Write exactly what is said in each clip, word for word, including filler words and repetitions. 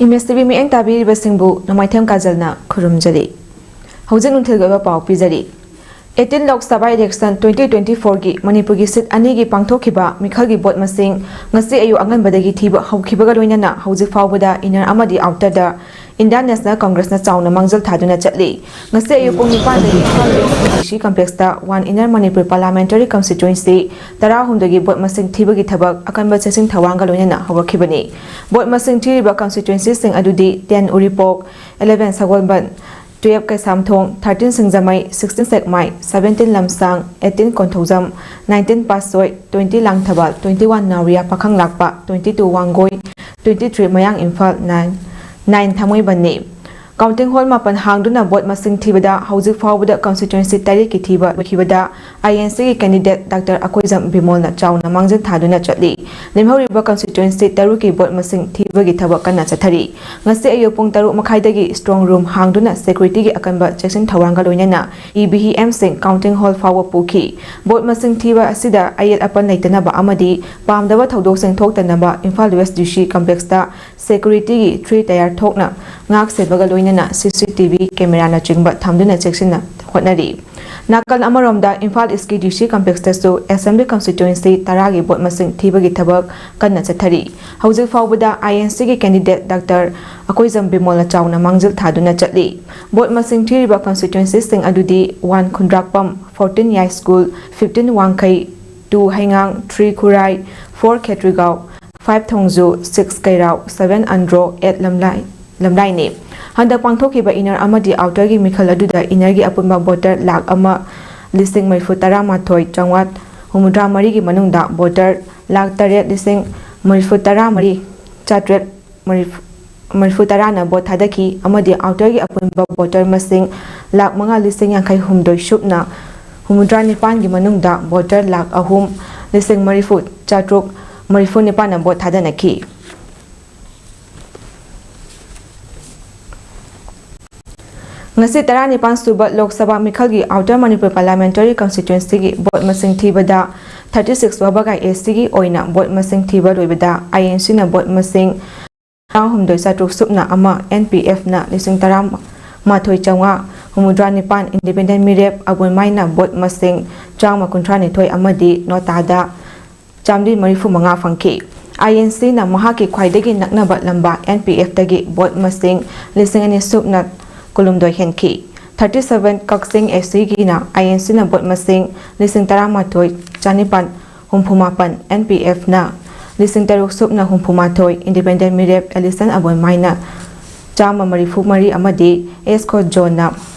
Image TV ꯃꯤꯠꯌꯦꯡ ꯇꯥꯕꯤꯔꯤꯕꯁꯤꯡꯕꯨ ꯅꯣꯡꯃꯥꯏꯊꯦꯝ ꯀꯥꯖꯜꯅ ꯈꯨꯔꯨꯝꯖꯔꯤ꯫ ꯍꯧꯖꯤꯛ ꯅꯨꯡꯊꯤꯜꯒꯤ ꯑꯣꯏꯕ ꯄꯥꯎ ꯄꯤꯖꯔꯤ꯫ eighteen Lok Sabha election twenty twenty-four ꯒꯤ ꯃꯅꯤꯄꯨꯔꯒꯤ seat ꯑꯅꯤꯒꯤ ꯄꯥꯡꯊꯣꯛꯈꯤꯕ ꯃꯤꯈꯜꯒꯤ vote ꯃꯁꯤꯡ ꯉꯁꯤ ꯑꯌꯨꯛ ꯑꯉꯟꯕꯗꯒꯤ ꯊꯤꯕ ꯍꯧꯈꯤꯕꯒ ꯂꯣꯏꯅꯅ ꯍꯧꯖꯤꯛ ꯐꯥꯎꯕꯗ inner ꯑꯃꯗꯤ outerꯗ Indian National Congressꯅ ꯆꯥꯎꯅ ꯃꯥꯡꯖꯤꯜ ꯊꯥꯗꯨꯅ ꯆꯠꯂꯤ꯫ ꯉꯁꯤ ꯑꯌꯨꯛ ꯄꯨꯡ ꯅꯤꯄꯥꯟꯗꯒꯤ Imphal West DC complexꯇ one inner Manipur parliamentary constituency ꯇꯔꯥꯍꯨꯝꯗꯣꯏꯒꯤ vote ꯃꯁꯤꯡ ꯊꯤꯕꯒꯤ ꯊꯕꯛ ꯑꯀꯟꯕ ꯆꯦꯛꯁꯤꯟ ꯊꯧꯔꯥꯡꯒ ꯂꯣꯏꯅꯅ ꯍꯧꯔꯛꯈꯤꯕꯅꯤ꯫ Vote ꯃꯁꯤꯡ ꯊꯤꯔꯤꯕ constituencyꯁꯤꯡ ꯑꯗꯨꯗꯤ ten Uripok, eleven ꯁꯒꯣꯜꯕꯟ, twelve ꯀꯩꯁꯥꯝꯊꯣꯡ, thirteen ꯁꯤꯡꯖꯃꯩ, sixteen ꯁꯦꯛꯃꯥꯏ, seventeen ꯂꯝꯁꯥꯡ, eighteen ꯀꯣꯟꯊꯧꯖꯝ, nineteen ꯄꯥꯠꯁꯣꯏ, twenty ꯂꯥꯡꯊꯕꯥꯜ, twenty one ꯅꯥꯎꯔꯤꯌꯥ ꯄꯥꯈꯪꯂꯥꯛꯄ, twenty two Wangoi, twenty three ꯃꯌꯥꯡ Imphal, nine, nine ꯊꯥꯡꯃꯩꯕꯟꯅꯤ꯫ Counting hall ꯃꯥꯄꯟ ꯍꯥꯡꯗꯨꯅ vote ꯃꯁꯤꯡ ꯊꯤꯕꯗ ꯍꯧꯖꯤꯛ ꯐꯥꯎꯕꯗ constituency ꯇꯔꯦꯠꯀꯤ ꯊꯤꯕ ꯂꯣꯏꯈꯤꯕꯗ INCꯒꯤ candidate Doctor ꯑꯀꯣꯏꯖꯝ ꯕꯤꯃꯣꯜꯅ ꯆꯥꯎꯅ ꯃꯥꯡꯖꯤꯜ ꯊꯥꯗꯨꯅ ꯆꯠꯂꯤ꯫ ꯂꯦꯝꯍꯧꯔꯤꯕ constituency ꯇꯔꯨꯛꯀꯤ vote ꯃꯁꯤꯡ ꯊꯤꯕꯒꯤ ꯊꯕꯛ ꯀꯟꯅ ꯆꯠꯊꯔꯤ꯫ ꯉꯁꯤ ꯑꯌꯨꯛ ꯄꯨꯡ ꯇꯔꯨꯛ ꯃꯈꯥꯏꯗꯒꯤ strong room ꯍꯥꯡꯗꯨꯅ securityꯒꯤ ꯑꯀꯟꯕ ꯆꯦꯛꯁꯤꯟ ꯊꯧꯔꯥꯡꯒ ꯂꯣꯏꯅꯅ EVMꯁꯤꯡ counting hall ꯐꯥꯎꯕ ꯄꯨꯈꯤ꯫ Vote ꯃꯁꯤꯡ ꯊꯤꯕ ꯑꯁꯤꯗ ꯑꯌꯦꯠ ꯑꯄꯟ ꯂꯩꯇꯅꯕ ꯑꯃꯗꯤ ꯄꯥꯝꯗꯕ ꯊꯧꯗꯣꯛꯁꯤꯡ ꯊꯣꯛꯇꯅꯕ Imphal West DC complexꯇ securityꯒꯤ three tier ꯊꯣꯛꯅ ꯉꯥꯛ ꯁꯦꯟꯕꯒ ꯂꯣꯏꯅꯅ CCTV cameraꯅꯆꯤꯡꯕ ꯊꯝꯗꯨꯅ ꯆꯦꯛꯁꯤꯟꯅ ꯍꯣꯠꯅꯔꯤ꯫ ꯅꯥꯀꯜ ꯑꯃꯔꯣꯝꯗ ꯏꯝꯐꯥꯜ Eastꯀꯤ DC complexꯇꯁꯨ assembly constituency ꯇꯔꯥꯒꯤ vote ꯃꯁꯤꯡ ꯊꯤꯕꯒꯤ ꯊꯕꯛ ꯀꯟꯅ ꯆꯠꯊꯔꯤ꯫ ꯍꯧꯖꯤꯛ ꯐꯥꯎꯕꯗ INCꯒꯤ candidate Doctor ꯑꯀꯣꯏꯖꯝ ꯕꯤꯃꯣꯜꯅ ꯆꯥꯎꯅ ꯃꯥꯡꯖꯤꯜ ꯊꯥꯗꯨꯅ ꯆꯠꯂꯤ꯫ Vote ꯃꯁꯤꯡ ꯊꯤꯔꯤꯕ constituencyꯁꯤꯡ ꯑꯗꯨꯗꯤ one ꯈꯨꯟꯗ꯭ꯔꯥꯛꯄꯝ, fourteen ꯌꯥꯏꯁ꯭ꯀꯨꯜ, fifteen ꯋꯥꯡꯈꯩ, two ꯍꯩꯉꯥꯡ, three ꯈꯨꯔꯥꯏ, four ꯈꯦꯇ꯭ꯔꯤꯒꯥꯎ, five ꯊꯣꯡꯖꯨ, six ꯀꯩꯔꯥꯎ, seven ꯑꯟꯗ꯭ꯔꯣ, eight ꯂꯝꯂꯥꯏ, ꯂꯝꯂꯥꯏꯅꯤ꯫ ꯍꯟꯗꯛ ꯄꯥꯡꯊꯣꯛꯈꯤꯕ inner ꯑꯃꯗꯤ outerꯒꯤ ꯃꯤꯈꯜ ꯑꯗꯨꯗ innerꯒꯤ ꯑꯄꯨꯟꯕ voter ꯂꯥꯈ ꯑꯃ ꯂꯤꯁꯤꯡ ꯃꯔꯤꯐꯨ ꯇꯔꯥ ꯃꯥꯊꯣꯏ ꯆꯥꯝꯃꯉꯥ ꯍꯨꯝꯐꯨꯇꯔꯥ ꯃꯔꯤꯒꯤ ꯃꯅꯨꯡꯗ voter ꯂꯥꯈ ꯇꯔꯦꯠ ꯂꯤꯁꯤꯡ ꯃꯔꯤꯐꯨ ꯇꯔꯥ ꯃꯔꯤ ꯆꯥꯇ꯭ꯔꯦꯠ ꯃꯔꯤꯐꯨ, ꯃꯔꯤꯐꯨ ꯇꯔꯥꯅ vote ꯊꯥꯗꯈꯤ ꯑꯃꯗꯤ outerꯒꯤ ꯑꯄꯨꯟꯕ voter ꯃꯁꯤꯡ ꯂꯥꯈ ꯃꯉꯥ ꯂꯤꯁꯤꯡ ꯌꯥꯡꯈꯩ ꯍꯨꯝꯗꯣꯏ ꯁꯨꯞꯅ ꯍꯨꯝꯐꯨꯇꯔꯥ ꯅꯤꯄꯥꯟꯒꯤ ꯃꯅꯨꯡꯗ voter ꯂꯥꯈ ꯑꯍꯨꯝ ꯂꯤꯁꯤꯡ ꯃꯔꯤꯐꯨ ꯆꯥꯇ꯭ꯔꯨꯛ ꯃꯔꯤꯐꯨ ꯅꯤꯄꯥꯟꯅ vote ꯊꯥꯗꯅꯈꯤ꯫ ꯉꯁꯤ ꯇꯔꯥꯅꯤꯄꯥꯟ ꯁꯨꯕ Lok Sabha ꯃꯤꯈꯜꯒꯤ Outer Manipur Parliamentary Constituencyꯒꯤ vote ꯃꯁꯤꯡ ꯊꯤꯕꯗ thirty six ꯋꯥꯕꯒꯥꯏ ACꯒꯤ ꯑꯣꯏꯅ vote ꯃꯁꯤꯡ ꯊꯤꯕ ꯂꯣꯏꯕꯗ INCꯅ vote ꯃꯁꯤꯡ ꯇꯔꯥꯍꯨꯝꯗꯣꯏ ꯆꯥꯇ꯭ꯔꯨꯛ ꯁꯨꯞꯅ ꯑꯃ, ꯑꯦꯟ ꯄꯤ ꯑꯦꯐꯅ ꯂꯤꯁꯤꯡ ꯇꯔꯥꯃꯥꯊꯣꯏ ꯆꯥꯝꯃꯉꯥ ꯍꯨꯝꯐꯨꯇꯔꯥ ꯅꯤꯄꯥꯟ, ꯏꯟꯗꯤꯄꯦꯟꯗꯦꯟ ꯃꯤꯔꯦꯞ ꯑꯕꯣꯏꯃꯥꯏꯅ ꯚꯣꯠ ꯃꯁꯤꯡ ꯆꯥꯝꯃ ꯀꯨꯟꯊ꯭ꯔꯥ ꯅꯤꯊꯣꯏ ꯑꯃꯗꯤ ꯅꯣꯇꯥꯗ ꯆꯥꯝꯃꯔꯤ ꯃꯔꯤꯐꯨ ꯃꯉꯥ ꯐꯪꯈꯤ꯫ ꯑꯥꯏ ꯑꯦꯟ ꯁꯤꯅ ꯃꯍꯥꯛꯀꯤ ꯈ꯭ꯋꯥꯏꯗꯒꯤ ꯅꯛꯅꯕ ꯂꯝꯕꯥ ꯑꯦꯟ ꯄꯤ ꯑꯦꯐꯇꯒꯤ ꯚꯣꯠ ꯃꯁꯤꯡ ꯂꯤꯁꯤꯡ ꯑꯅꯤ ꯁꯨꯞꯅ ꯀꯨꯟꯍꯨꯝꯗꯣꯏ ꯍꯦꯟꯈꯤ꯫ ꯊꯥꯔꯇꯤ ꯁꯚꯦꯟ ꯀꯛꯆꯤꯡ ꯑꯦꯁ ꯁꯤꯒꯤꯅ ꯑꯥꯏ ꯑꯦꯟ ꯁꯤꯅ ꯚꯣꯠ ꯃꯁꯤꯡ ꯂꯤꯁꯤꯡ ꯇꯔꯥꯃꯥꯊꯣꯏ ꯆꯥꯅꯤꯄꯥꯟ ꯍꯨꯝꯐꯨꯃꯥꯄꯟ, ꯑꯦꯟ ꯄꯤ ꯑꯦꯐꯅ ꯂꯤꯁꯤꯡ ꯇꯔꯨꯛ ꯁꯨꯞꯅ ꯍꯨꯝꯐꯨꯃꯥꯊꯣꯏ, ꯏꯟꯗꯤꯄꯦꯟꯗꯦꯟ ꯃꯤꯔꯦꯞ ꯑꯦꯂꯤꯁꯟ ꯑꯕꯣꯏꯃꯥꯏꯅ ꯆꯥꯝꯃ ꯃꯔꯤꯐꯨ ꯃꯔꯤ ꯑꯃꯗꯤ ꯑꯦꯁ ꯈꯣ ꯖꯣꯟꯅ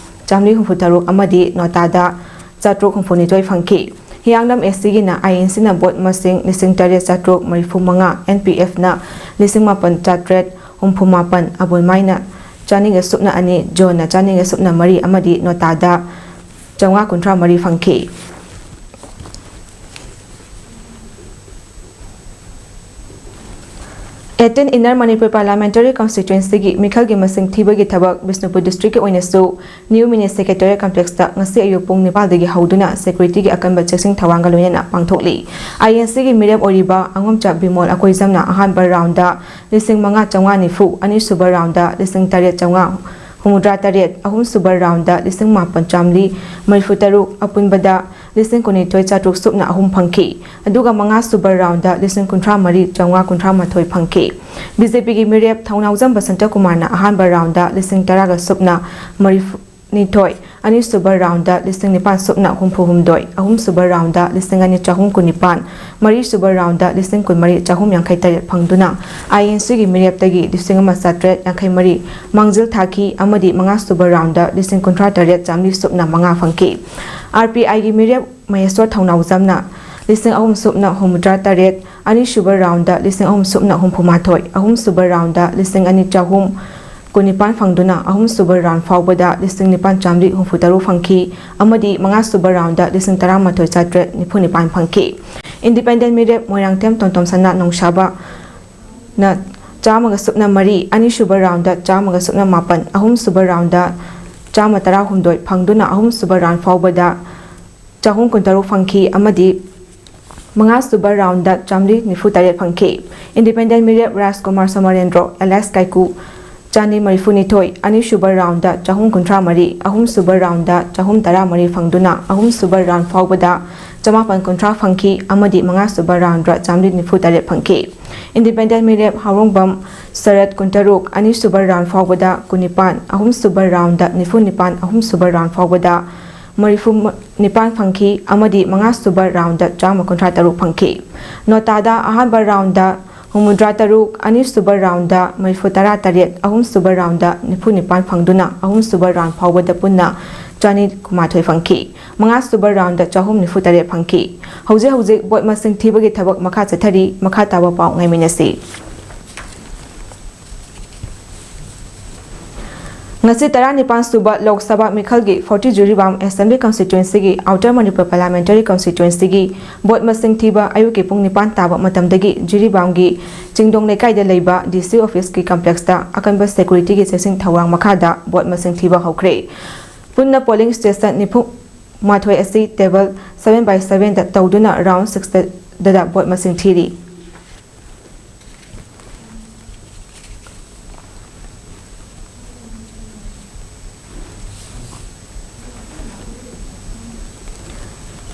ꯆꯥꯝꯃꯔꯤ ꯍꯨꯝꯐꯨ ꯇꯔꯨꯛ ꯑꯃꯗꯤ ꯅꯣꯇꯥꯗ ꯆꯥꯇ꯭ꯔꯨꯛ ꯍꯨꯝꯐꯨꯅꯤꯊꯣꯏ ꯐꯪꯈꯤ꯫ ꯍꯤꯌꯥꯡꯂꯝ ꯑꯦꯁ ꯁꯤꯒꯤꯅ ꯑꯥꯏ ꯑꯦꯟ ꯁꯤꯅ ꯚꯣꯠ ꯃꯁꯤꯡ ꯂꯤꯁꯤꯡ ꯇꯔꯦꯠ ꯆꯥꯇ꯭ꯔꯨꯛ ꯃꯔꯤꯐꯨ ꯃꯉꯥ, ꯑꯦꯟ ꯄꯤ ꯑꯦꯐꯅ ꯂꯤꯁꯤꯡ ꯃꯥꯄꯟ ꯆꯥꯇ꯭ꯔꯦꯠ ꯍꯨꯝꯐꯨ ꯃꯥꯄꯟ, ꯑꯕꯣꯏꯃꯥꯏꯅ ꯆꯥꯅꯤꯒ ꯁꯨꯞꯅ ꯑꯅꯤ, ꯖꯣꯟꯅ ꯆꯥꯅꯤꯒ ꯁꯨꯞꯅ ꯃꯔꯤ ꯑꯃꯗꯤ ꯅꯣꯇꯥꯗ ꯆꯥꯝꯃꯉꯥ ꯀꯨꯟꯊ꯭ꯔꯥ ꯃꯔꯤ ꯐꯪꯈꯤ꯫ ꯑꯩꯠꯇꯤꯟ ꯏꯟꯅꯔ ꯃꯅꯤꯄꯨꯔ ꯄꯥꯔꯂꯥꯃꯦꯟꯇꯔꯤ ꯀꯟꯁꯇꯤꯇ꯭ꯋꯦꯟꯁꯤꯒꯤ ꯃꯤꯈꯜꯒꯤ ꯃꯁꯤꯡ ꯊꯤꯕꯒꯤ ꯊꯕꯛ ꯕꯤꯁꯅꯨꯄꯨꯔ ꯗꯤꯁꯇ꯭ꯔꯤꯛꯀꯤ ꯑꯣꯏꯅꯁꯨ ꯅ꯭ꯌꯨ ꯃꯤꯅꯤ ꯁꯦꯀ꯭ꯔꯦꯇꯦꯔꯤꯌꯦꯠ ꯀꯝꯄ꯭ꯂꯦꯛꯁꯇ ꯉꯁꯤ ꯑꯌꯨꯛ ꯄꯨꯡ ꯅꯤꯄꯥꯜꯗꯒꯤ ꯍꯧꯗꯨꯅ ꯁꯦꯀ꯭ꯌꯨꯔꯤꯇꯤꯒꯤ ꯑꯀꯟꯕ ꯆꯦꯛꯁꯤꯟ ꯊꯧꯔꯥꯡꯒ ꯂꯣꯏꯅꯅ ꯄꯥꯡꯊꯣꯛꯂꯤ꯫ ꯑꯥꯏ ꯑꯦꯟ ꯁꯤꯒꯤ ꯃꯤꯔꯦꯞ ꯑꯣꯏꯔꯤꯕ ꯑꯉꯣꯝꯆꯥ ꯕꯤꯃꯣꯜ ꯑꯀꯣꯏꯖꯝꯅ ꯑꯍꯥꯟꯕ ꯔꯥꯎꯟꯗ ꯂꯤꯁꯤꯡ ꯃꯉꯥ ꯆꯥꯝꯃꯉꯥ ꯅꯤꯐꯨ, ꯑꯅꯤꯁꯨꯕ ꯔꯥꯎꯟꯗ ꯂꯤꯁꯤꯡ ꯇꯔꯦꯠ ꯆꯥꯝꯃꯉꯥ ꯍꯨꯝꯐꯨꯇꯔꯥ ꯇꯔꯦꯠ, ꯑꯍꯨꯝꯁꯨꯕ ꯔꯥꯎꯟꯗ ꯂꯤꯁꯤꯡ ꯃꯥꯄꯟ ꯆꯥꯝꯃꯔꯤ ꯃꯔꯤꯐꯨ ꯇꯔꯨꯛ, ꯑꯄꯨꯟꯕꯗ ꯂꯤꯁꯤꯡ ꯀꯨꯟꯅꯤꯊꯣꯏ ꯆꯥꯇ꯭ꯔꯨꯛ ꯁꯨꯞꯅ ꯑꯍꯨꯝ ꯐꯪꯈꯤ꯫ ꯑꯗꯨꯒ ꯃꯉꯥꯁꯨꯕ ꯔꯥꯎꯟꯗ ꯂꯤꯁꯤꯡ ꯀꯨꯟꯊ꯭ꯔꯥ ꯃꯔꯤ ꯆꯥꯝꯃꯉꯥ ꯀꯨꯟꯊ꯭ꯔꯥ ꯃꯥꯊꯣꯏ ꯐꯪꯈꯤ꯫ ꯕꯤ ꯖꯦ ꯄꯤꯒꯤ ꯃꯤꯔꯦꯞ ꯊꯧꯅꯥꯎꯖꯝ ꯕꯁꯟꯇ ꯀꯨꯃꯥꯔꯅ ꯑꯍꯥꯟꯕ ꯔꯥꯎꯟꯗ ꯂꯤꯁꯤꯡ ꯇꯔꯥꯒ ꯁꯨꯞꯅ ꯃꯔꯤꯐꯨ ꯅꯤꯊꯣꯏ, ꯑꯅꯤꯁꯨꯕ ꯔꯥꯎꯟꯗ ꯂꯤꯁꯤꯡ ꯅꯤꯄꯥꯟ ꯁꯨꯞꯅ ꯍꯨꯝꯐꯨ ꯍꯨꯝꯗꯣꯏ, ꯑꯍꯨꯝꯁꯨꯕ ꯔꯥꯎꯟꯗ ꯂꯤꯁꯤꯡ ꯑꯅꯤ ꯆꯍꯨꯝ ꯀꯨꯟꯅꯤꯄꯥꯟ, ꯃꯔꯤꯁꯨꯕ ꯔꯥꯎꯟꯗ ꯂꯤꯁꯤꯡ ꯀꯨꯟꯃꯔꯤ ꯆꯍꯨꯝ ꯌꯥꯡꯈꯩ ꯇꯔꯦꯠ ꯐꯪꯗꯨꯅ ꯑꯥꯏ ꯑꯦꯟ ꯁꯤꯒꯤ ꯃꯤꯔꯦꯞꯇꯒꯤ ꯂꯤꯁꯤꯡ ꯑꯃ ꯆꯥꯇ꯭ꯔꯦꯠ ꯌꯥꯡꯈꯩ ꯃꯔꯤ ꯃꯥꯡꯖꯤꯜ ꯊꯥꯈꯤ ꯑꯃꯗꯤ ꯃꯉꯥꯁꯨꯕ ꯔꯥꯎꯟꯗ ꯂꯤꯁꯤꯡ ꯀꯨꯟꯊ꯭ꯔꯥ ꯇꯔꯦꯠ ꯆꯥꯝꯃꯔꯤ ꯁꯨꯞꯅ ꯃꯉꯥ ꯐꯪꯈꯤ꯫ ꯑꯥꯔ ꯄꯤ ꯑꯥꯏꯒꯤ ꯃꯤꯔꯦꯞ ꯃꯍꯦꯁꯣꯔ ꯊꯧꯅꯥꯎꯖꯝꯅ ꯂꯤꯁꯤꯡ ꯑꯍꯨꯝ ꯁꯨꯞꯅ ꯍꯨꯝꯐꯨꯇꯔꯥ ꯇꯔꯦꯠ, ꯑꯅꯤꯁꯨꯕ ꯔꯥꯎꯟꯗ ꯂꯤꯁꯤꯡ ꯑꯍꯨꯝ ꯁꯨꯞꯅ ꯍꯨꯝꯐꯨ ꯃꯥꯊꯣꯏ, ꯑꯍꯨꯝꯁꯨꯕ ꯔꯥꯎꯟꯗ ꯂꯤꯁꯤꯡ ꯑꯅꯤ ꯆꯍꯨꯝ ꯀꯨꯟꯅꯤꯄꯥꯟ ꯐꯪꯗꯨꯅ ꯑꯍꯨꯝꯁꯨꯕ ꯔꯥꯎꯟ ꯐꯥꯎꯕꯗ ꯂꯤꯁꯤꯡ ꯅꯤꯄꯥꯟ ꯆꯥꯝꯃꯔꯤ ꯍꯨꯝꯐꯨ ꯇꯔꯨꯛ ꯐꯪꯈꯤ ꯑꯃꯗꯤ ꯃꯉꯥꯁꯨꯕ ꯔꯥꯎꯟꯗ ꯂꯤꯁꯤꯡ ꯇꯔꯥꯃꯥꯊꯣꯏ ꯆꯥꯇ꯭ꯔꯦꯠ ꯅꯤꯐꯨ ꯅꯤꯄꯥꯟ ꯐꯪꯈꯤ꯫ ꯏꯟꯗꯤꯄꯦꯟꯗꯦꯟ ꯃꯤꯔꯦꯞ ꯃꯣꯏꯔꯥꯡꯊꯦꯝ ꯇꯣꯟꯇꯣꯝꯁꯅꯥ ꯅꯣꯡꯁꯥꯕꯅ ꯆꯥꯝꯃꯒ ꯁꯨꯞꯅ ꯃꯔꯤ, ꯑꯅꯤꯁꯨꯕ ꯔꯥꯎꯟꯗ ꯆꯥꯝꯃꯒ ꯁꯨꯞꯅ ꯃꯥꯄꯟ, ꯑꯍꯨꯝꯁꯨꯕ ꯔꯥꯎꯟꯗ ꯆꯥꯝꯃ ꯇꯔꯥꯍꯨꯝꯗꯣꯏ ꯐꯪꯗꯨꯅ ꯑꯍꯨꯝꯁꯨꯕ ꯔꯥꯎꯟ ꯐꯥꯎꯕꯗ ꯆꯍꯨꯝ ꯀꯨꯟꯇꯔꯨꯛ ꯐꯪꯈꯤ ꯑꯃꯗꯤ ꯃꯉꯥꯁꯨꯕ ꯔꯥꯎꯟꯗ ꯆꯥꯃꯔꯤ ꯅꯤꯐꯨ ꯇꯔꯦꯠ ꯐꯪꯈꯤ꯫ ꯏꯟꯗꯤꯄꯦꯟꯗꯦꯟ ꯃꯤꯔꯦꯞ ꯔꯥꯖꯀꯨꯃꯥꯔ ꯁꯃꯔꯦꯟꯗ꯭ꯔꯣ alias ꯀꯥꯏꯀꯨ ꯆꯅꯤ ꯃꯔꯤꯐꯨ ꯅꯤꯊꯣꯏ, ꯑꯅꯤꯁꯨꯕ ꯔꯥꯎꯟꯗ ꯆꯍꯨꯝ ꯀꯨꯟꯊ꯭ꯔꯥ ꯃꯔꯤ, ꯑꯍꯨꯝꯁꯨꯕ ꯔꯥꯎꯟꯗ ꯆꯍꯨꯝ ꯇꯔꯥ ꯃꯔꯤ ꯐꯪꯗꯨꯅ ꯑꯍꯨꯝꯁꯨꯕ ꯔꯥꯎꯟ ꯐꯥꯎꯕꯗ ꯆꯃꯥꯄꯟ ꯀꯨꯟꯊ꯭ꯔꯥ ꯐꯪꯈꯤ ꯑꯃꯗꯤ ꯃꯉꯥꯁꯨꯕ ꯔꯥꯎꯟꯗ ꯆꯥꯃꯔꯤ ꯅꯤꯐꯨ ꯇꯔꯦꯠ ꯐꯪꯈꯤ꯫ ꯏꯟꯗꯤꯄꯦꯟꯗꯦꯟ ꯃꯤꯔꯦꯞ ꯍꯥꯎꯔꯣꯡꯕꯝ ꯁꯔꯠ ꯀꯨꯟꯇꯔꯨꯛ, ꯑꯅꯤꯁꯨꯕ ꯔꯥꯎꯟ ꯐꯥꯎꯕꯗ ꯀꯨꯟꯅꯤꯄꯥꯟ, ꯑꯍꯨꯝꯁꯨꯕ ꯔꯥꯎꯟꯗ ꯅꯤꯐꯨ ꯅꯤꯄꯥꯟ, ꯑꯍꯨꯝꯁꯨꯕ ꯔꯥꯎꯟ ꯐꯥꯎꯕꯗ ꯃꯔꯤꯐꯨ ꯅꯤꯄꯥꯟ ꯐꯪꯈꯤ ꯑꯃꯗꯤ ꯃꯉꯥꯁꯨꯕ ꯔꯥꯎꯟꯗ ꯆꯥꯝꯃ ꯀꯨꯟꯊ꯭ꯔꯥ ꯇꯔꯨꯛ ꯐꯪꯈꯤ꯫ ꯅꯣꯇꯥꯗ ꯑꯍꯥꯟꯕ ꯔꯥꯎꯟꯗ ꯍꯨꯝꯐꯨꯇꯔꯥ ꯇꯔꯨꯛ, ꯑꯅꯤꯁꯨꯕ ꯔꯥꯎꯟꯗ ꯃꯔꯤꯐꯨ ꯇꯔꯥ ꯇꯔꯦꯠ, ꯑꯍꯨꯝꯁꯨꯕ ꯔꯥꯎꯟꯗ ꯅꯤꯐꯨ ꯅꯤꯄꯥꯟ ꯐꯪꯗꯨꯅ ꯑꯍꯨꯝꯁꯨꯕ ꯔꯥꯎꯟ ꯐꯥꯎꯕꯗ ꯄꯨꯟꯅ ꯆꯅꯤ ꯀꯨꯟꯃꯥꯊꯣꯏ ꯐꯪꯈꯤ꯫ ꯃꯉꯥꯁꯨꯕ ꯔꯥꯎꯟꯗ ꯆꯍꯨꯝ ꯅꯤꯐꯨ ꯇꯔꯦꯠ ꯐꯪꯈꯤ꯫ ꯍꯧꯖꯤꯛ ꯍꯧꯖꯤꯛ ꯚꯣꯠ ꯃꯁꯤꯡ ꯊꯤꯕꯒꯤ ꯊꯕꯛ ꯃꯈꯥ ꯆꯠꯊꯔꯤ꯫ ꯃꯈꯥ ꯇꯥꯕ ꯄꯥꯎ ꯉꯥꯏꯃꯤꯟꯅꯁꯤ꯫ ꯉꯁꯤ ꯇꯔꯥꯅꯤꯄꯥꯟ ꯁꯨꯕ ꯂꯣꯛ ꯁꯚꯥ ꯃꯤꯈꯜꯒꯤ ꯐꯣꯔꯇꯤ ꯖꯤꯔꯤꯕꯥꯝ ꯑꯦꯁꯦꯝꯕ꯭ꯂꯤ ꯀꯟꯁꯇꯤꯇ꯭ꯋꯦꯟꯁꯤꯒꯤ ꯑꯥꯎꯇꯔ ꯃꯅꯤꯄꯨꯔ ꯄꯥꯔꯂꯤꯌꯥꯃꯦꯟꯇꯔꯤ ꯀꯟꯁꯇꯤꯇ꯭ꯋꯦꯟꯁꯤꯒꯤ ꯚꯣꯠ ꯃꯁꯤꯡ ꯊꯤꯕ ꯑꯌꯨꯛꯀꯤ ꯄꯨꯡ ꯅꯤꯄꯥꯟ ꯇꯥꯕ ꯃꯇꯝꯗꯒꯤ ꯖꯤꯔꯤꯕꯥꯝꯒꯤ ꯆꯤꯡꯗꯣꯡ ꯂꯩꯀꯥꯏꯗ ꯂꯩꯕ ꯗꯤ ꯁꯤ ꯑꯣꯐꯤꯁꯀꯤ ꯀꯝꯄ꯭ꯂꯦꯛꯁꯇ ꯑꯀꯟꯕ ꯁꯦꯀ꯭ꯌꯨꯔꯤꯇꯤꯒꯤ ꯆꯦꯛꯁꯤꯟ ꯊꯧꯔꯥꯡ ꯃꯈꯥꯗ ꯚꯣꯠ ꯃꯁꯤꯡ ꯊꯤꯕ ꯍꯧꯈ꯭ꯔꯦ꯫ ꯄꯨꯟꯅ ꯄꯣꯂꯤꯡ ꯁ꯭ꯇꯦꯁꯟ ꯅꯤꯐꯨ ꯃꯥꯊꯣꯏ ꯑꯁꯤ ꯇꯦꯕꯜ seven by seven ꯗ ꯇꯧꯗꯨꯅ ꯔꯥꯎꯟ six ꯗ ꯚꯣꯠ ꯃꯁꯤꯡ ꯊꯤꯔꯤ꯫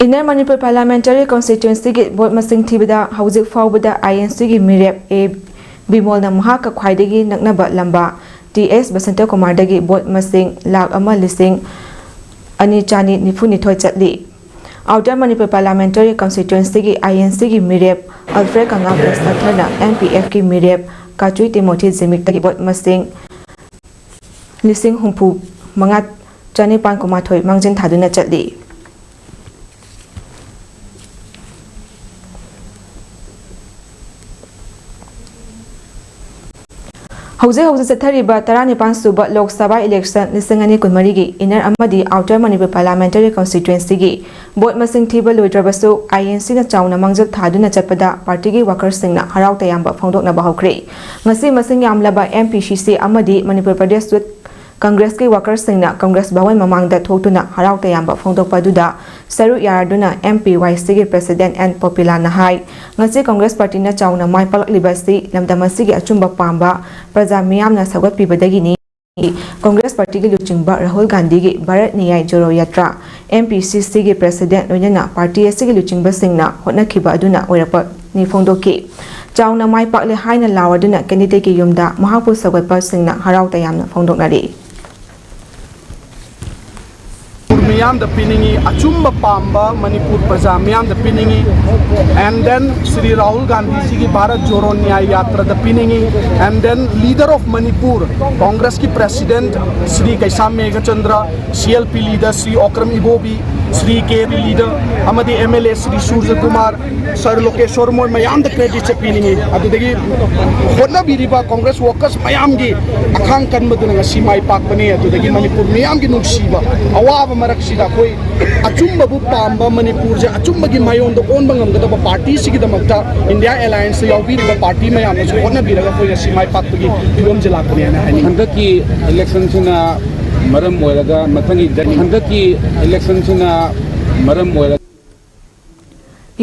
ꯏꯟꯅꯔ ꯃꯅꯤꯄꯨꯔ ꯄꯥꯔꯂꯤꯌꯥꯃꯦꯟꯇꯔꯤ ꯀꯟꯁꯇꯤꯇ꯭ꯋꯦꯟꯁꯤꯒꯤ ꯚꯣꯠ ꯃꯁꯤꯡ ꯊꯤꯕꯗ ꯍꯧꯖꯤꯛ ꯐꯥꯎꯕꯗ ꯑꯥꯏ ꯑꯦꯟ ꯁꯤꯒꯤ ꯃꯤꯔꯦꯞ ꯑꯦ ꯕꯤꯃꯣꯜꯅ ꯃꯍꯥꯛꯀ ꯈ꯭ꯋꯥꯏꯗꯒꯤ ꯅꯛꯅꯕ ꯂꯝꯕ ꯇꯤ ꯑꯦꯁ ꯕꯁꯟꯇꯀꯨꯃꯥꯔꯗꯒꯤ ꯚꯣꯠ ꯃꯁꯤꯡ ꯂꯥꯈ ꯑꯃ ꯂꯤꯁꯤꯡ ꯑꯅꯤ ꯆꯅꯤ ꯅꯤꯐꯨ ꯅꯤꯊꯣꯏ ꯆꯠꯂꯤ꯫ ꯑꯥꯎꯇꯔ ꯃꯅꯤꯄꯨꯔ ꯄꯥꯔꯂꯤꯌꯥꯃꯦꯟꯇꯔꯤ ꯀꯟꯁꯇꯤꯇ꯭ꯋꯦꯟꯁꯤꯒꯤ ꯑꯥꯏ ꯑꯦꯟ ꯁꯤꯒꯤ ꯃꯤꯔꯦꯞ ꯑꯜꯐ꯭ꯔꯦꯗ ꯀꯪꯂꯥ ꯄ꯭ꯔꯦꯁ ꯑꯊꯔꯅ ꯑꯦꯝ ꯄꯤ ꯑꯦꯐꯀꯤ ꯃꯤꯔꯦꯞ ꯀꯥꯆꯨꯏ ꯇꯤꯃꯣꯊꯤ ꯖꯤꯃꯤꯛꯇꯒꯤ ꯚꯣꯠ ꯃꯁꯤꯡ ꯂꯤꯁꯤꯡ ꯍꯨꯝꯐꯨ ꯃꯉꯥ ꯆꯅꯤꯄꯥꯟ ꯀꯨꯟꯃꯥꯊꯣꯏ ꯃꯥꯡꯖꯤꯟ ꯊꯥꯗꯨꯅ ꯆꯠꯂꯤ꯫ ꯍꯧꯖꯤꯛ ꯍꯧꯖꯤꯛ ꯆꯠꯊꯔꯤꯕ ꯇꯔꯥꯅꯤꯄꯥꯟ ꯁꯨꯕ ꯂꯣꯛ ꯁꯚꯥ ꯏꯂꯦꯛꯁꯟ ꯂꯤꯁꯤꯡ ꯑꯅꯤ ꯀꯨꯟꯃꯔꯤꯒꯤ ꯏꯟꯅꯔ ꯑꯃꯗꯤ ꯑꯥꯎꯇꯔ ꯃꯅꯤꯄꯨꯔ ꯄꯥꯔꯂꯤꯌꯥꯃꯦꯟꯇꯔꯤ ꯀꯟꯁꯇꯤꯇ꯭ꯋꯦꯟꯁꯤꯒꯤ ꯚꯣꯠ ꯃꯁꯤꯡ ꯊꯤꯕ ꯂꯣꯏꯗ꯭ꯔꯕꯁꯨ, ꯑꯥꯏ ꯑꯦꯟ ꯁꯤꯅ ꯆꯥꯎꯅ ꯃꯥꯡꯖꯤꯜ ꯊꯥꯗꯨꯅ ꯆꯠꯄꯗ ꯄꯥꯔꯇꯤꯒꯤ ꯋꯥꯀꯔꯁꯤꯡꯅ ꯍꯔꯥꯎ ꯇꯌꯥꯝꯕ ꯐꯣꯡꯗꯣꯛꯅꯕ ꯍꯧꯈ꯭ꯔꯦ꯫ ꯉꯁꯤ ꯃꯁꯤꯡ ꯌꯥꯝꯂꯕ ꯑꯦꯝ ꯄꯤ ꯁꯤ ꯁꯤ ꯑꯃꯗꯤ ꯃꯅꯤꯄꯨꯔ ꯄ꯭ꯔꯗꯦꯁ ꯌꯨꯠ ꯀꯪꯒ꯭ꯔꯦꯁꯀꯤ ꯋꯥꯀꯔꯁꯤꯡꯅ ꯀꯪꯒ꯭ꯔꯦꯁ ꯚꯋꯟ ꯃꯃꯥꯡꯗ ꯊꯣꯛꯇꯨꯅ ꯍꯔꯥꯎ ꯇꯌꯥꯝꯕ ꯐꯣꯡꯗꯣꯛꯄ ꯑꯗꯨꯗ ꯁꯔꯨꯛ ꯌꯥꯔꯗꯨꯅ ꯑꯦꯝ ꯄꯤ ꯋꯥꯏ ꯁꯤꯒꯤ ꯄ꯭ꯔꯦꯁꯤꯗꯦꯟꯠ ꯑꯦꯟ ꯄꯣꯄꯤꯂꯥꯅ ꯍꯥꯏ, ꯉꯁꯤ ꯀꯪꯒ꯭ꯔꯦꯁ ꯄꯥꯔꯇꯤꯅ ꯆꯥꯎꯅ ꯃꯥꯏ ꯄꯥꯛꯂꯛꯂꯤꯕ ꯑꯁꯤ ꯂꯝꯗꯝ ꯑꯁꯤꯒꯤ ꯑꯆꯨꯝꯕ ꯄꯥꯝꯕ ꯄ꯭ꯔꯖꯥ ꯃꯤꯌꯥꯝꯅ ꯁꯧꯒꯠꯄꯤꯕꯗꯒꯤꯅꯤ꯫ ꯀꯪꯒ꯭ꯔꯦꯁ ꯄꯥꯔꯇꯤꯒꯤ ꯂꯨꯆꯤꯡꯕ ꯔꯥꯍꯨꯜ ꯒꯥꯟꯙꯤꯒꯤ ꯚꯥꯔꯠ ꯅ꯭ꯌꯥꯌ ꯖꯣꯔꯣ ꯌꯥꯇ꯭ꯔꯥ, ꯑꯦꯝ ꯄꯤ ꯁꯤ ꯁꯤꯒꯤ ꯄ꯭ꯔꯦꯁꯤꯗꯦꯟꯠ ꯂꯣꯏꯅꯅ ꯄꯥꯔꯇꯤ ꯑꯁꯤꯒꯤ ꯂꯨꯆꯤꯡꯕꯁꯤꯡꯅ ꯍꯣꯠꯅꯈꯤꯕ ꯑꯗꯨꯅ ꯑꯣꯏꯔꯛꯄꯅꯤ ꯐꯣꯡꯗꯣꯛꯈꯤ꯫ ꯆꯥꯎꯅ ꯃꯥꯏ ꯄꯥꯛꯂꯦ ꯍꯥꯏꯅ ꯂꯥꯎꯔꯗꯨꯅ ꯀꯦꯟꯗꯤꯗꯦꯠꯀꯤ ꯌꯨꯝꯗ ꯃꯍꯥꯛꯄꯨ ꯁꯧꯒꯠꯄꯁꯤꯡꯅ ꯍꯔꯥꯎ ꯇꯌꯥꯝꯅ ꯐꯣꯡꯗꯣꯛꯅꯔꯤ꯫ ꯃꯤꯌꯥꯝꯗ ꯄꯤꯅꯤꯡꯏ, ꯑꯆꯨꯝꯕ ꯄꯥꯝꯕ ꯃꯅꯤꯄꯨꯔ ꯄ꯭ꯔꯖꯥ ꯃꯤꯌꯥꯝꯗ ꯄꯤꯅꯤꯡꯏ꯫ And then ꯁ꯭ꯔꯤ ꯔꯥꯍꯨꯜ ꯒꯥꯟꯙꯤꯖꯤꯒꯤ ꯚꯥꯔꯠ ꯖꯣꯔꯣ ꯅ꯭ꯌꯥꯌ ꯌꯥꯇ꯭ꯔꯥꯗ ꯄꯤꯅꯤꯡꯏ꯫ And then leader of Manipur, ꯀꯪꯒ꯭ꯔꯦꯁꯀꯤ president Shri Keisham Meghachandra, C L P leader Shri Okram Ibobi, Shri K P leader ꯑꯃꯗꯤ M L A Shri Suraj Kumar, sir Lokesor, ꯃꯣꯏ ꯃꯌꯥꯝꯗ ꯀ꯭ꯔꯦꯗꯤꯠꯁꯦ ꯄꯤꯅꯤꯡꯏ꯫ ꯑꯗꯨꯗꯒꯤ ꯍꯣꯠꯅꯕꯤꯔꯤꯕ ꯀꯪꯒ꯭ꯔꯦꯁ ꯋꯥꯀꯔꯁ ꯃꯌꯥꯝꯒꯤ ꯑꯈꯥꯡ ꯀꯟꯕꯗꯨꯅ ꯉꯁꯤ ꯃꯥꯏ ꯄꯥꯛꯄꯅꯤ꯫ ꯑꯗꯨꯗꯒꯤ ꯃꯅꯤꯄꯨꯔ ꯃꯤꯌꯥꯝꯒꯤ ꯅꯨꯡꯁꯤꯕ ꯑꯋꯥꯕ ꯃꯔꯛꯁꯤꯗ ꯑꯩꯈꯣꯏ ꯑꯆꯨꯝꯕꯕꯨ ꯄꯥꯝꯕ, ꯃꯅꯤꯄꯨꯔꯁꯦ ꯑꯆꯨꯝꯕꯒꯤ ꯃꯥꯏꯌꯣꯟꯗ ꯑꯣꯟꯕ ꯉꯝꯒꯗꯕ ꯄꯥꯔꯇꯤꯁꯤꯒꯤꯗꯃꯛꯇ ꯏꯟꯗꯤꯌꯥ ꯑꯦꯂꯥꯏꯟꯁꯇ ꯌꯥꯎꯕꯤꯔꯤꯕ ꯄꯥꯔꯇꯤ ꯃꯌꯥꯝꯅꯁꯨ ꯍꯣꯠꯅꯕꯤꯔꯒ ꯑꯩꯈꯣꯏ ꯉꯁꯤ ꯃꯥꯏ ꯄꯥꯛꯄꯒꯤ ꯐꯤꯕꯝꯁꯦ ꯂꯥꯛꯄꯅꯦꯅ ꯍꯥꯏꯅꯤꯡꯉꯤ꯫ ꯍꯟꯗꯛꯀꯤ ꯏꯂꯦꯛꯁꯟꯁꯤꯅ ꯃꯔꯝ ꯑꯣꯏꯔꯒ ꯃꯊꯪꯒꯤ ꯍꯟꯗꯛꯀꯤ ꯏꯂꯦꯛꯁꯟꯁꯤꯅ ꯃꯔꯝ ꯑꯣꯏꯔꯒ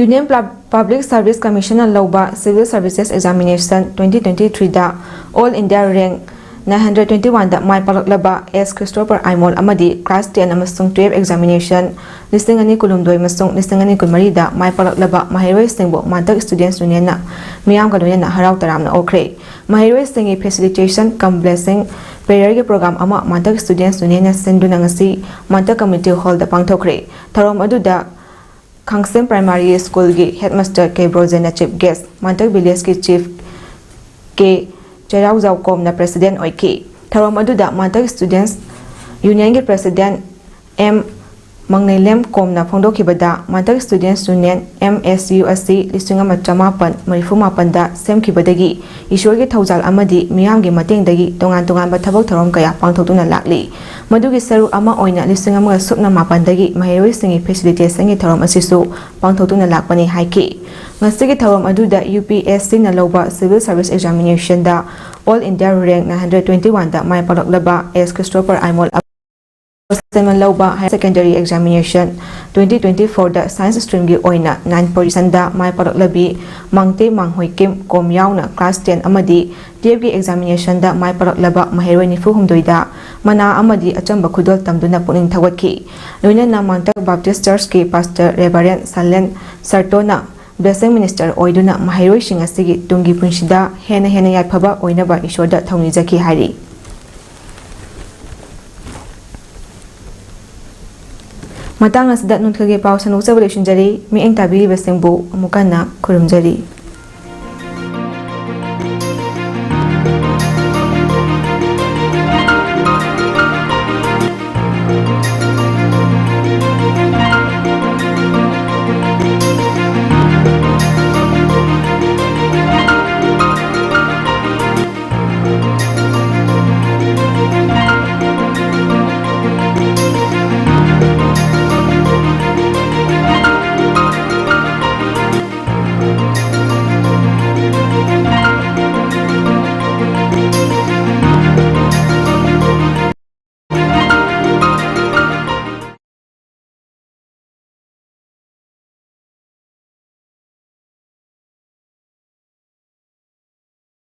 Union Pub- Public Service Commissionꯅ ꯂꯧꯕ Civil Services Examination twenty twenty-threeꯗ All India Rank nine hundred twenty-oneꯗ ꯃꯥꯏ ꯄꯥꯛꯂꯛꯂꯕ ꯑꯦꯁ ꯈ꯭ꯔꯤꯁꯇꯣꯐꯔ ꯑꯥꯏꯃꯣꯜ ꯑꯃꯗꯤ Class ten ꯑꯃꯁꯨꯡ twelve Examination ꯂꯤꯁꯤꯡ ꯑꯅꯤ ꯀꯨꯟꯍꯨꯝꯗꯣꯏ ꯑꯃꯁꯨꯡ ꯂꯤꯁꯤꯡ ꯑꯅꯤ ꯀꯨꯟꯃꯔꯤꯗ ꯃꯥꯏ ꯄꯥꯛꯂꯛꯂꯕ ꯃꯍꯩꯔꯣꯏꯁꯤꯡꯕꯨ ꯃꯥꯟꯇꯛ Students Unionꯅ ꯃꯤꯌꯥꯝꯒ ꯂꯣꯏꯅꯅ ꯍꯔꯥꯎ ꯇꯔꯥꯝꯅ ꯑꯣꯛꯈ꯭ꯔꯦ꯫ ꯃꯍꯩꯔꯣꯏꯁꯤꯡꯒꯤ Facilitation cum Blessing Prayerꯒꯤ program ꯑꯃ ꯃꯥꯟꯇꯛ Students Unionꯅ ꯁꯤꯟꯗꯨꯅ ꯉꯁꯤ ꯃꯥꯟꯇꯛ Community Hallꯗ ꯄꯥꯡꯊꯣꯛꯈ꯭ꯔꯦ꯫ ꯊꯧꯔꯝ ꯑꯗꯨꯗ ꯈꯥꯡꯁꯦꯝ Primary Schoolꯒꯤ Headmaster ꯀꯦ ꯕ꯭ꯔꯣꯖꯦꯟꯅ Chief Guest, ꯃꯥꯟꯇꯛ Villageꯀꯤ Chief ꯀꯦ ꯆꯩꯔꯥꯎꯖꯥꯎꯀꯣꯝꯅ President ꯑꯣꯏꯈꯤ꯫ ꯊꯧꯔꯝ ꯑꯗꯨꯗ ꯃꯥꯟꯇꯛ Students Unionꯒꯤ President ꯑꯦꯝ ꯃꯪꯅꯩꯂꯦꯝ ꯀꯣꯝꯅ ꯐꯣꯡꯗꯣꯛꯈꯤꯕꯗ, ꯃꯥꯟꯇꯛ Students Union, M S U, ꯑꯁꯤ ꯂꯤꯁꯤꯡ ꯑꯃ ꯆꯃꯥꯄꯟ ꯃꯔꯤꯐꯨ ꯃꯥꯄꯟꯗ ꯁꯦꯝꯈꯤꯕꯗꯒꯤ ꯏꯁꯣꯔꯒꯤ ꯊꯧꯖꯥꯜ ꯑꯃꯗꯤ ꯃꯤꯌꯥꯝꯒꯤ ꯃꯇꯦꯡꯗꯒꯤ ꯇꯣꯉꯥꯟ ꯇꯣꯉꯥꯟꯕ ꯊꯕꯛ ꯊꯧꯔꯝ ꯀꯌꯥ ꯄꯥꯡꯊꯣꯛꯇꯨꯅ ꯂꯥꯛꯂꯤ꯫ ꯃꯗꯨꯒꯤ ꯁꯔꯨꯛ ꯑꯃ ꯑꯣꯏꯅ ꯂꯤꯁꯤꯡ ꯑꯃꯒ ꯁꯨꯞꯅ ꯃꯥꯄꯟꯗꯒꯤ ꯃꯍꯩꯔꯣꯏꯁꯤꯡꯒꯤ Facilitationꯒꯤ ꯊꯧꯔꯝ ꯑꯁꯤꯁꯨ ꯄꯥꯡꯊꯣꯛꯇꯨꯅ ꯂꯥꯛꯄꯅꯤ ꯍꯥꯏꯈꯤ꯫ ꯉꯁꯤꯒꯤ ꯊꯧꯔꯝ ꯑꯗꯨꯗ UPSCꯅ ꯂꯧꯕ Civil Service Examinationꯗ All India Rank nine hundred twenty one ꯗ ꯃꯥꯏ ꯄꯥꯛꯂꯛꯂꯕ ꯑꯦꯁ ꯈ꯭ꯔꯤꯁꯇꯣꯐꯔ ꯑꯥꯏꯃꯣꯜ ꯑꯄꯔ ꯁꯦꯛꯁꯟ ꯂꯧꯕ higher secondary examination twenty twenty ꯐꯣꯔꯗ ꯁꯥꯏꯟꯁ ꯁ꯭ꯇ꯭ꯔꯤꯝꯒꯤ ꯑꯣꯏꯅ ꯅꯥꯏꯟ ꯄꯣꯖꯤꯁꯟꯗ ꯃꯥꯏ ꯄꯥꯛꯂꯛꯂꯕꯤ ꯃꯥꯡꯇꯦ ꯃꯥꯡꯍꯣꯏ ꯀꯤꯝ ꯀꯣꯝ ꯌꯥꯎꯅ ꯀ꯭ꯂꯥꯁ ꯇꯦꯟ ꯑꯃꯗꯤ ꯇꯨꯌꯦꯜꯐꯀꯤ ꯑꯦꯛꯖꯥꯃꯤꯅꯦꯁꯟꯗ ꯃꯥꯏ ꯄꯥꯛꯂꯛꯂꯕ ꯃꯍꯩꯔꯣꯏ ꯅꯤꯐꯨ ꯍꯨꯝꯗꯣꯏꯗ ꯃꯅꯥ ꯑꯃꯗꯤ ꯑꯆꯝꯕ ꯈꯨꯗꯣꯜ ꯇꯝꯗꯨꯅ ꯄꯨꯛꯅꯤꯡ ꯊꯧꯒꯠꯈꯤ꯫ ꯂꯣꯏꯅꯅ ꯃꯥꯡꯇꯛ ꯕꯥꯞꯇꯤꯁ ꯆꯔꯆꯀꯤ ꯄꯥꯁꯇꯔ ꯔꯦꯚꯔꯦꯟ ꯁꯂꯦꯟ ꯁꯔꯇꯣꯅ ꯕ꯭ꯂꯦꯁꯤꯡ ꯃꯤꯅꯤꯁꯇꯔ ꯑꯣꯏꯗꯨꯅ ꯃꯍꯩꯔꯣꯏꯁꯤꯡ ꯑꯁꯤꯒꯤ ꯇꯨꯡꯒꯤ ꯄꯨꯟꯁꯤꯗ ꯍꯦꯟꯅ ꯍꯦꯟꯅ ꯌꯥꯏꯐꯕ ꯑꯣꯏꯅꯕ ꯏꯁꯣꯔꯗ ꯊꯧꯅꯤꯖꯈꯤ ꯍꯥꯏꯔꯤ꯫ ꯃꯇꯥꯡ ꯑꯁꯤꯗ ꯅꯨꯡꯊꯤꯜꯒꯤ ꯄꯥꯎ ꯁꯟꯗꯣꯛꯆꯕ ꯂꯣꯏꯁꯤꯟꯖꯔꯤ꯫ ꯃꯤꯠꯌꯦꯡ ꯇꯥꯕꯤꯔꯤꯕꯁꯤꯡꯕꯨ ꯑꯃꯨꯛ ꯍꯟꯅ ꯈꯨꯔꯨꯝꯖꯔꯤ꯫